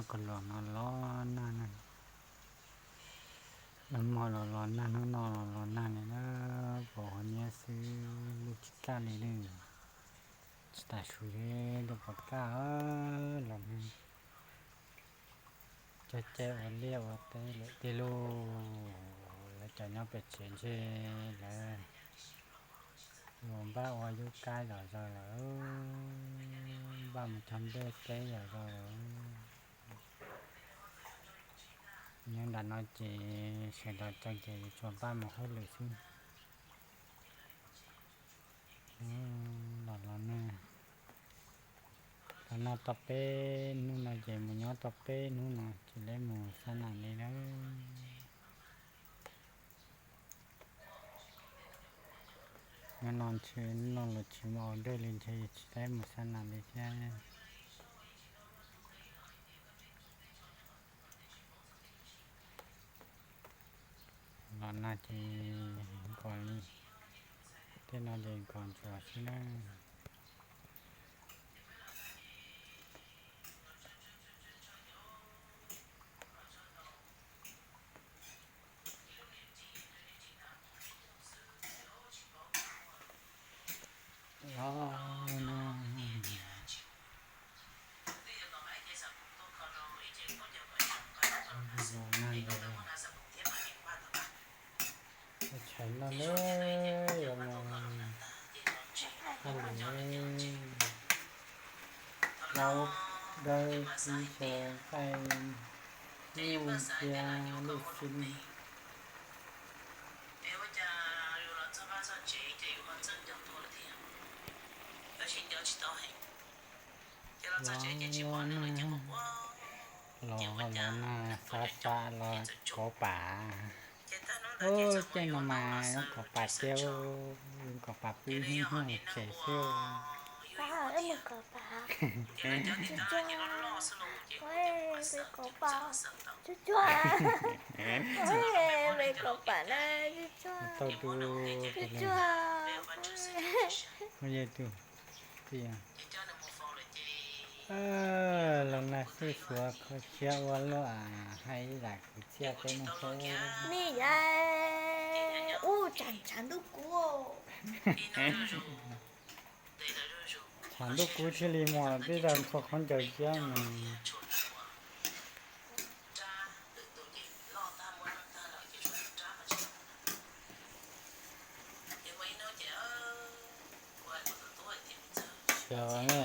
Koj los no los nag na. Nag hmo los los nag, hnub no los los nag li na. Pos hauv niab xwb, lub tsis kaj li lawm. Tsis tas su li, lub pos kaj los nag. Cog caij ua liaj ua teb lawm tiag lauj. Lawv cov nyob pem tsev ntshe lawv mus npaj ua yub kab zom zaws lawm, npaj mus cog nplej teb zom zaws lawm. Nyob nram no ces sawv daws cog ces tsuas npaj mus hauj lwm xwb. Los los nag, los nag tau peb hnub no ces mus nyob tau peb hnub no tsis leb mus xab nam li lawm. Nyob no ntshe no los tsis muaj ua dej li ntshe tsis leb mus xab nam li thiab. Los nag ces nkaus li, tej no ces nkaus ntsuav xwb na. Los nag, los nag, tshais no ne, yuav mus hauj lwm ne, plaub dawb tsib xya nqaij nyuj cia lub xib. Los, los nag, los, los nag, xav xav los kauv pam. Ub, caij no mas zoo kauv pam tiag, zoo kauv pam pw ib hnub ib tsev xwb. Pab, wb mus kauv pam. Tsuag tsuag, peb kauv pam. Tsuag tsuag, peb kauv pam na, tsuag tsuag. Tau du, tsuag tsuag. Ua yog tus tiag. Los nag xwb suav kho siab ua luaj, hais ib zam kwv txhiaj peb mloog seb. Ni yam, ub, tshav ntuj kub. Tshav ntuj kub thiaj li muaj tej zaum ntxhua khaub ncaws thiab mas. Xyov ne,